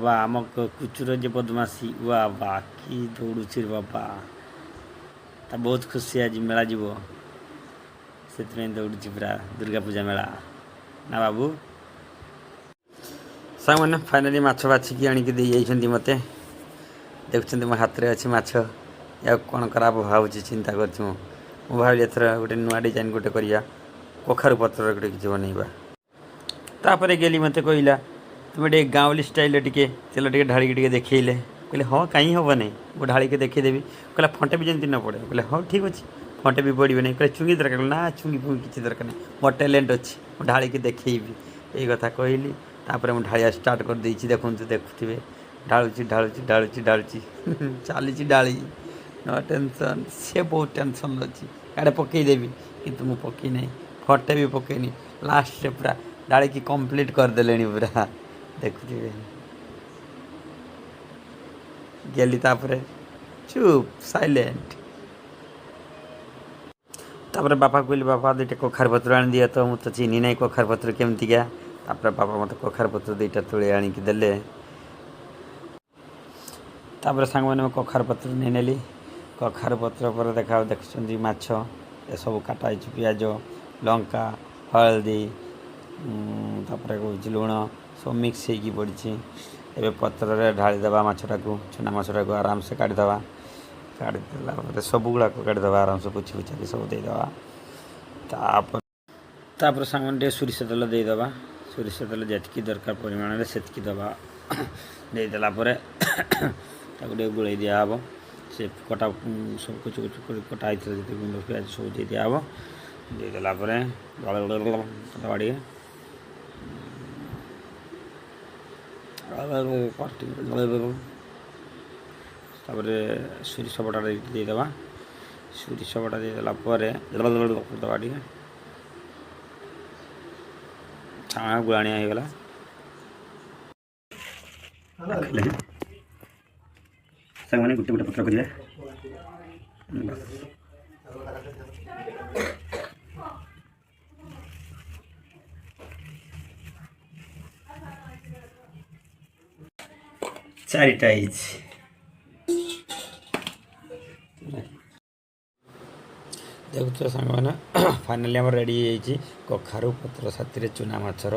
ବା ଆମ କୁଚୁର ଯେ ବଦମାସି, ୱା ବା କି ଦୌଡ଼ୁଛି ରେ ବାବା। ତା ବହୁତ ଖୁସି, ଆଜି ମେଳା ଯିବ, ସେଥିପାଇଁ ଦୌଡ଼ୁଛି ପୁରା। ଦୁର୍ଗା ପୂଜା ମେଳା ନା ବାବୁ? ସାଙ୍ଗମାନେ, ଫାଇନାଲି ମାଛ ବାଛିକି ଆଣିକି ଦେଇଯାଇଛନ୍ତି ମୋତେ। ଦେଖୁଛନ୍ତି, ମୋ ହାତରେ ଅଛି ମାଛ। ୟାକୁ କ'ଣ କରାହବ ଭାବୁଛି, ଚିନ୍ତା କରୁଛି ମୁଁ। ମୁଁ ଭାବିଲି ଏଥର ଗୋଟେ ନୂଆ ଡିଜାଇନ୍ ଗୋଟେ କରିବା, କଖାରୁ ପତ୍ରରେ ଗୋଟେ କିଛି ବନେଇବା। ତାପରେ ଗେଲି ମୋତେ କହିଲା, ତୁମେ ଟିକେ ଗାଉଁଲି ଷ୍ଟାଇଲ୍ରେ ଟିକେ ତେଲ ଟିକେ ଢାଳିକି ଟିକେ ଦେଖେଇଲେ। କହିଲେ, ହଁ, କାହିଁ ହେବ ନାହିଁ, ମୁଁ ଢାଳିକି ଦେଖେଇଦେବି। କହିଲା, ଫଣ୍ଟେ ବି ଯେମିତି ନ ପଡ଼େ। କହିଲେ, ହଉ, ଠିକ୍ ଅଛି, ଫଣ୍ଟେ ବି ପଡ଼ିବ ନାହିଁ। କହିଲେ, ଚୁଙ୍ଗି ଦରକାର? ନା, ଚୁଙ୍ଗି ଫୁଙ୍ଗି କିଛି ଦରକାର ନାହିଁ, ମୋର ଟ୍ୟାଲେଣ୍ଟ ଅଛି, ମୁଁ ଢାଳିକି ଦେଖେଇବି। ଏଇ କଥା କହିଲି। ତାପରେ ମୁଁ ଢାଳିବା ଷ୍ଟାର୍ଟ କରିଦେଇଛି। ଦେଖନ୍ତୁ, ଦେଖୁଥିବେ, ଢାଳୁଛି, ଢାଳୁଛି, ଢାଳୁଛି, ଢାଳୁଛି, ଚାଲିଛି ଢାଳି। No tension. ସେ ବହୁତ ଟେନସନ୍ ଅଛି, କାଡ଼େ ପକେଇଦେବି, କିନ୍ତୁ ମୁଁ ପକେଇ ନାହିଁ, ଫଟେ ବି ପକେଇନି। ଲାଷ୍ଟରେ ପୁରା ଢାଳିକି କମ୍ପ୍ଲିଟ୍ କରିଦେଲେଣି ପୁରା, ଦେଖୁଥିବେ। ଗେଲି ତାପରେ ଚୁପ୍, ସାଇଲେଣ୍ଟ। ତାପରେ ବାପା କହିଲି, ବାପା, ଦୁଇଟା କଖାରୁ ପତ୍ର ଆଣିଦିଅ ତ, ମୁଁ ତ ଚିହ୍ନି ନାହିଁ କଖାରୁ ପତ୍ର କେମିତିକା। ତାପରେ ବାପା ମୋତେ କଖାରୁ ପତ୍ର ଦୁଇଟା ତୋଳି ଆଣିକି ଦେଲେ। ତାପରେ ସାଙ୍ଗମାନେ, ମୁଁ କଖାରୁ ପତ୍ର ନେଇନେଲି। କଖାରୁ ପତ୍ର ପରେ ଦେଖା ଦେଖୁଛନ୍ତି, ମାଛ ଏସବୁ କାଟା ହେଇଛି, ପିଆଜ, ଲଙ୍କା, ହଳଦୀ, ତାପରେ କହୁଛି ଲୁଣ, ସବୁ ମିକ୍ସ ହେଇକି ପଡ଼ିଛି। ଏବେ ପତ୍ରରେ ଢାଳିଦେବା ମାଛଟାକୁ, ଚୁନା ମାଛଟାକୁ ଆରାମସେ କାଢ଼ିଦେବା। କାଢ଼ିଦେଲା ପରେ ସବୁ ଗୁଡ଼ାକ କାଢ଼ିଦେବା, ଆରାମସେ ପୋଛି ପୁଛାକି ସବୁ ଦେଇଦେବା। ତାପରେ ସାଙ୍ଗମାନେ, ଟିକେ ସୋରିଷ ତେଲ ଦେଇଦେବା। ସୋରିଷ ତେଲ ଯେତିକି ଦରକାର ପରିମାଣରେ ସେତିକି ଦେବା। ଦେଇଦେଲା ପରେ ତାକୁ ଟିକେ ଗୋଳେଇ ଦିଆହେବ। ସେ କଟା ସବୁ କୁଚୁ କୁଚୁ କରି କଟା ହେଇଥିଲା ଯେତିକି, ଗୁଣ୍ଡ ପିଆଜ ସବୁ ଦେଇ ଦିଆହେବ। ଦେଇଦେଲା ପରେ ଦେବା ଟିକେ, ତାପରେ ସୋରିଷ ବଟା ଦେଇଦେବା। ସୋରିଷ ବଟା ଦେଇଦେଲା ପରେ ଦେବା ଟିକେ, ଛାଣା ଗୁଳାଣିଆ ହେଇଗଲା। ସାଙ୍ଗମାନେ, ଗୋଟେ ଗୋଟେ ପତ୍ର କରିବା ବାସ୍। ଚାରିଟା ହେଇଛି। ଦେଖୁଛ ସାଙ୍ଗମାନେ, ଫାଇନାଲି ଆମର ରେଡ଼ି ହେଇଯାଇଛି କଖାରୁ ପତ୍ର ସାଥିରେ ଚୁନା ମାଛର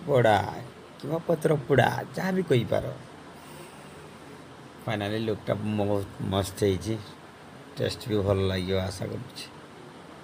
ବଡ଼ା କିମ୍ବା ପତ୍ର ପୋଡ଼ା, ଯାହା ବି କହିପାର। ଫାଇନାଲି ଲୁକ୍ଟା ବହୁତ ମସ୍ତ ହେଇଛି, ଟେଷ୍ଟ ବି ଭଲ ଲାଗିବ ଆଶା କରୁଛି।